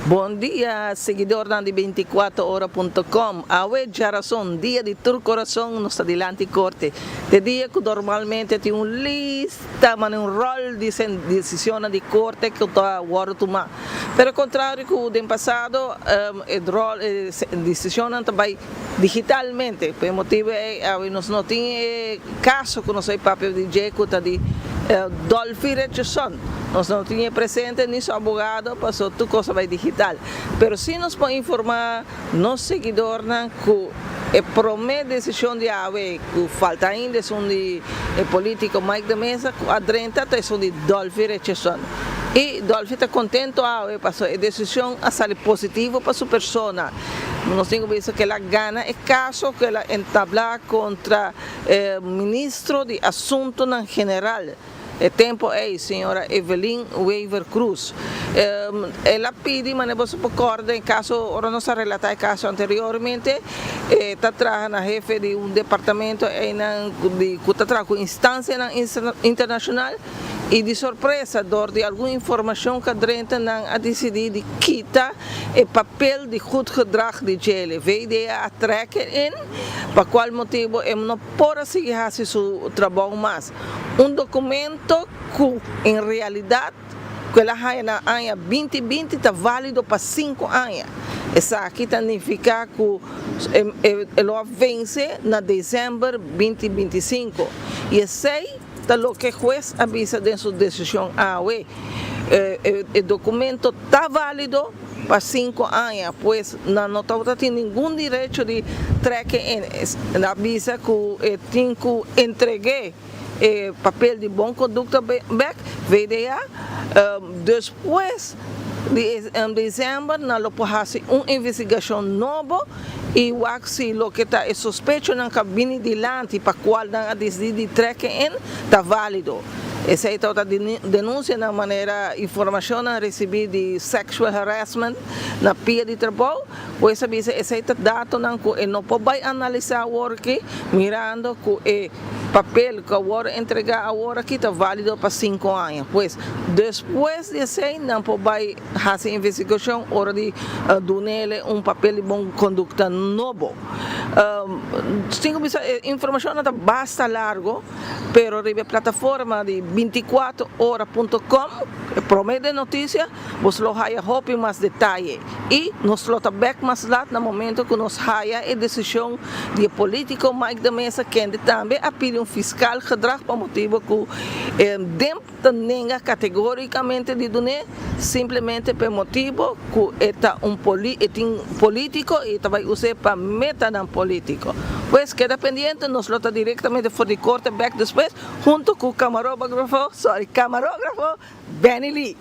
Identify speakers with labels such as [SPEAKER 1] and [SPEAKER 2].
[SPEAKER 1] Bon dia, seguidornan di 24ora.com. Awe djarason, dia di tur corazon, nos ta dilanti corte. E dia cu normalmente tin un lista, mas un rol di decision di corte cu ta wordo tuma. Pero contrario cu den pasado, e rol, e decision tambe digitalmente. Pa motibo ey, nos no tin caso cu nos papia di dje, di Dolphy Richardson. Nos no tin presente ni su abogado, paso tur cos a bay digital. Pero si nos por informa nos seguidornan cu e prome decision di awe, cu falta ainda esun di politico Mike de Meza, cu a drenta ta esun di Dolphy Richardson. Y Dolphy ta contento awe, paso e decision a sali positivo pa su persona. Nos tin cu bisa cu el a gana e caso cu el a entabla contra ministro di Asunto General. E tempo ey señora Evelyn Wever Croes. El a pidi, mas bo por corda e caso, ora nos a relata e caso anteriormente, ta trahando na hefe di un departamento di cu ta traha cu instancia internacional y di sorpresa, door di algun informacion cu drenta, nan a dicidi di kita e papel di goed gedrag di dje. VDA a trek in, pa cual motibo e no por sigui haci su trabou mas. Un documento cu en realidad cu el a haya na aña 2020 ta valido pa 5 aña. Esaki ta significa cu el a vence na december 2025. Y esey ta loke hues a bisa den su decision awe. E documento ta valido pa 5 aña, pues no tin ningun derecho di trek in. El a bisa cu tin cu entrega papel di bon conducta back, VDA, despues di december nan lo por haci un investigacion nobo y wak si loke ta e sospecho nan cu a bini dilanti pa cual nan a dicidi di trek in ta valido. Esey ta denuncia na manera informacion nan recibi di sexual harassment na pia di trabou, pues a bisa esey ta dato nan cu e no por bay analisa awor aki, mirando cu e papel cu awor entrega awor aki ta valido pa 5 aña. Pues despues di esey nan por bay haci investigacion ora di dun'e un papel di bon conducta nobo. Tin cu informacion ta basta largo, pero riba plataforma di 24ora.com, prome di noticia, bo lo haya hopi mas detaye. Y nos lo ta back mas laat na momento cu nos haya e decision di politico Mike de Meza, cu tambe a pidi un fiscaal gedrag pa motibo cu DEMP ta nenga categoricamente di dun'e simplemente pa motibo cu ta un politico y tambe usa pa meta politico. Pues keda pendiente, nos lo ta directamente for di corte back despues, hunto cu e camarografo, sorry, camarografo Benny Lee.